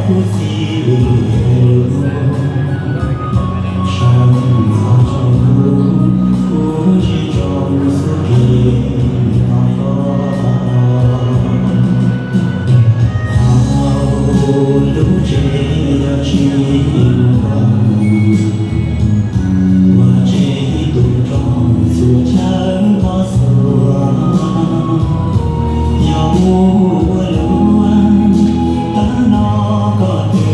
Kuv txiv hais lus, sawv ntxov tsaus ntuj, kuv ntsia ntsoov xub kev thov koj. Hauv lub tsev yog tsis muaj koj, ua tsev ib tug nrog txhua chaw pov xuav. Yog mus ua luam, tab no koj twb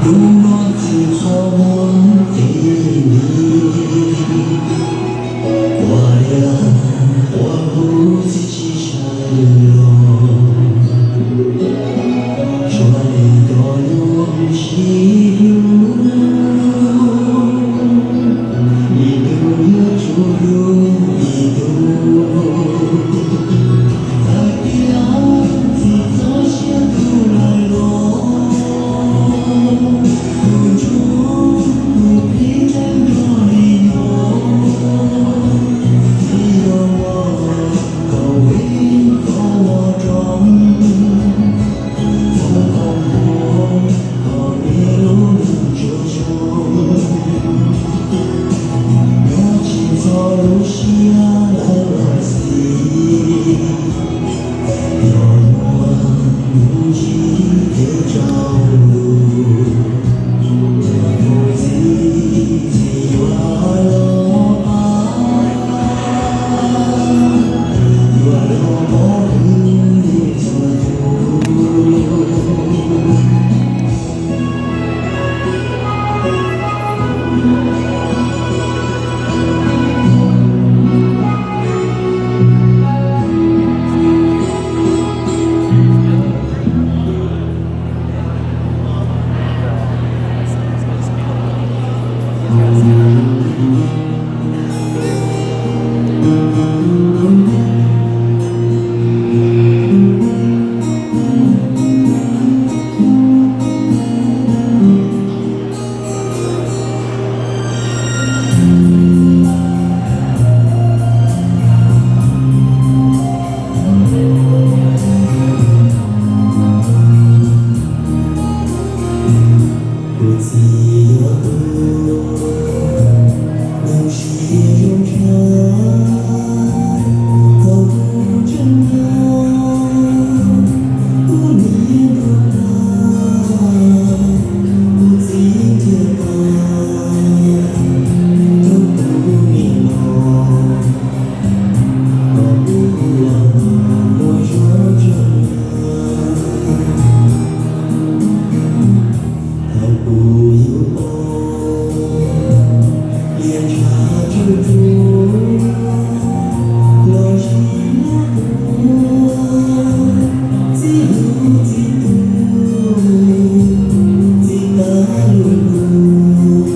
Lub no tsis txhob muab kev dim, ua liaj ua huv txiv tsis sawv los, tsuas li cov nyuj sib hlub, ib tug yuav tsum hlub ib tug. Tag kis no tsis txhob siab tuag lawm los, tus ntsuj tus plig tseem nrog li no, tsis yog ua kaum ib kaum ua rau, ua kaum ua kom me lub neej tsuav zoo. Nyob tsis txog lub siab lawm los xij, yog muaj hnub ntsib kev tsaus lus, tus txiv tsis yuav los pab, yuav los pov hwm nej txhua tus. Kuv txiv yog tus neeg siab zoo tshaj, thaum kuv tseem nyob, kuv niam nrog tag, kuv txiv nrhiav tag, rau kuv nim no, kom kuv los muaj zog tshaj. Thaum kuv yug poj, pliag ntshav tsawv tsuag, los zis los ua txiv hlub txiv tu, txiv tas lus lug,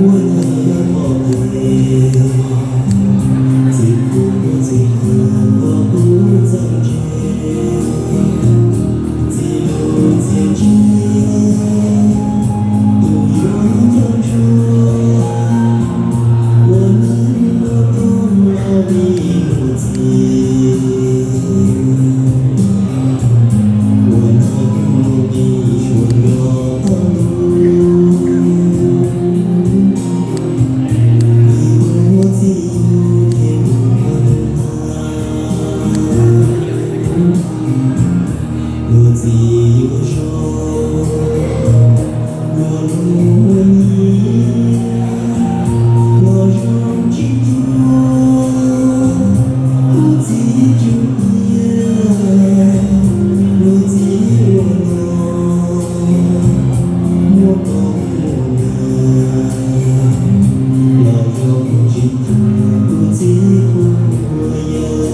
ua ntej yog pom tes, txiv kuv txiv hawm kom kuv txawj ntse, txiv lus txiav ntsig, tus yuav nco ntsuag, ua neej ua toog los vim tus txiv, ua neej ua tim suav nrog toj lug, vim ua txiv yug thiaj mus nrog tag. Luag txiv yuav zoo, luag lub muaj nyiaj, luag zoo tsis cuag, kuv txiv tsum tiag, luag txiv ua no, muaj koob muaj nyiaj, los zoo tsis cuag, kuv txiv kuj ua yawg.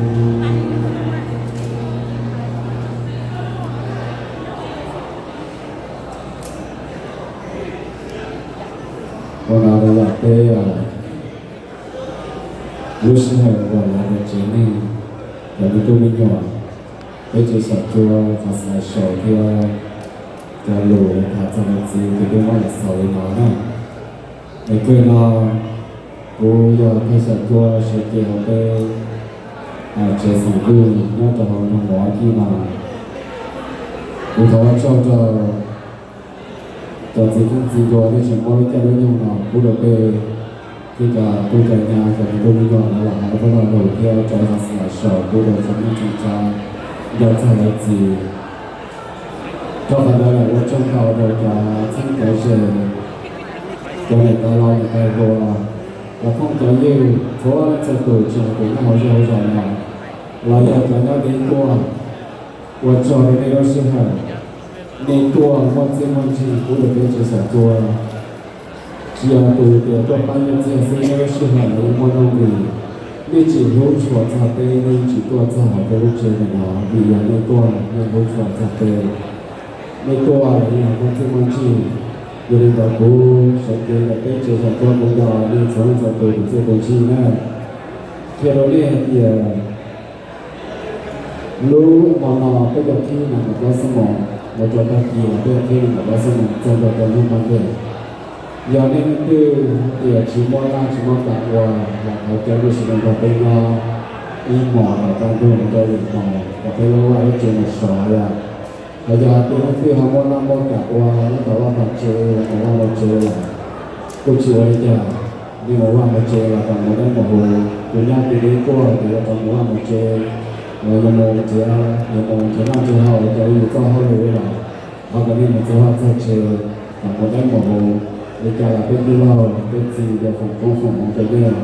Ua no yog peb lub sij hawm uas lawv mus tsev neeg, cov me tub me nyuam, peb tsev xyom cua qhov xav sau thiab cov lus tham txog lawv txiv ces peb muab los xaus li no na. Es kawg no kuv yog thawj xyom cua sawv cev hauv peb tsev xeem Vwj nyob rau hauv nroog Mov Kib no. Kuv thov ua tsaug rau cov txiv txheeb txiv ntua nej tseem muab lub caij lub nyoog no pub rau peb, thiab cov tub cov nyab cov me tub me nyuam lawv los hais peb lo lus thiab rau qhov xav sau pub rau tsoom neej tsoom tsav nco txog lawv txiv. Rau qhov ntawd lawm ua tsaug ntau rau cov txheeb cov ze, cov niam tais laus niam tais hluas, cov phooj cov ywg txhua leej txhua tus tsis hais tus nyob hauv zej hauv zos no los yog cov nyob deb tuaj. Ua tsaug rau nej lub sij hawm, nej tuaj muaj txiaj muaj ntsig pub rau peb tsev xyom cua. Tsis yog tus tias tuaj pab nyiaj txiag xwb, nej lub sij hawm los yeej muaj nuj nqis. Nej tsis hlub tshua txog peb, nej tsis tuaj txog hauv peb lub tsev ntawm no vim yog nej tuaj nej hlub tshua txog peb. Nej tuaj los yeej muaj txiaj muaj ntsig. Yog li ntawd kuv sawv cev ntawm peb tsev xyom cua kuv nco nej txhua leej txhua tus tus txiaj tus ntsig na. Qhia rau nej hais tias lub hmo no peb cov khib nees nkaum plaub xuab moos mus rau tag kis los peb cov khib nees nkaum plaub xuab moos txog rau rau hnub poob ntej. Yog nej leej twg tias tsis muaj laj tsis muaj kam ua los thov caw nej sawv daws nrog peb nyob ib hmos tom qab ntuj mus rau lwm hmos kom peb lub vaj lub tsev mus sov yom. Hos yog tias leej twg ho muaj laj muaj kam ua nyob tom vaj tom tsev los mus vaj mus tsev lawm, kuj tsis ua li cas, nej mus vaj mus tsev los kom mus dawb mus huv. Tus nyob tus deb tuaj ces yuav tau mus vaj mus tsev, los yuav mus nrhiav, yuav mus nrhiav noj nrhiav haus rau yus txoj hauj lwm lawm, thov kom nej mus txog vaj txog tsev kom mus dawb mus huv. Li cas los peb tij laug peb txiv yuav foom koob foom hmoov rau nej,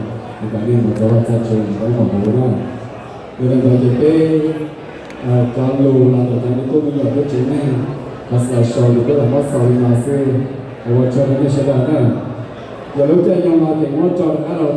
es kom nej mus txog vaj txog tsev mus dawb mus huv na. Yog li ntawd ces peb cov lus los ntawm cov me tub me nyuam peb tsev neeg, qhov xav sau ces peb los muab xaus li no xwb. Es ua tsaug rau nej sawv daws na. Yog lub caij nyoog no ces muab tso rov qab rau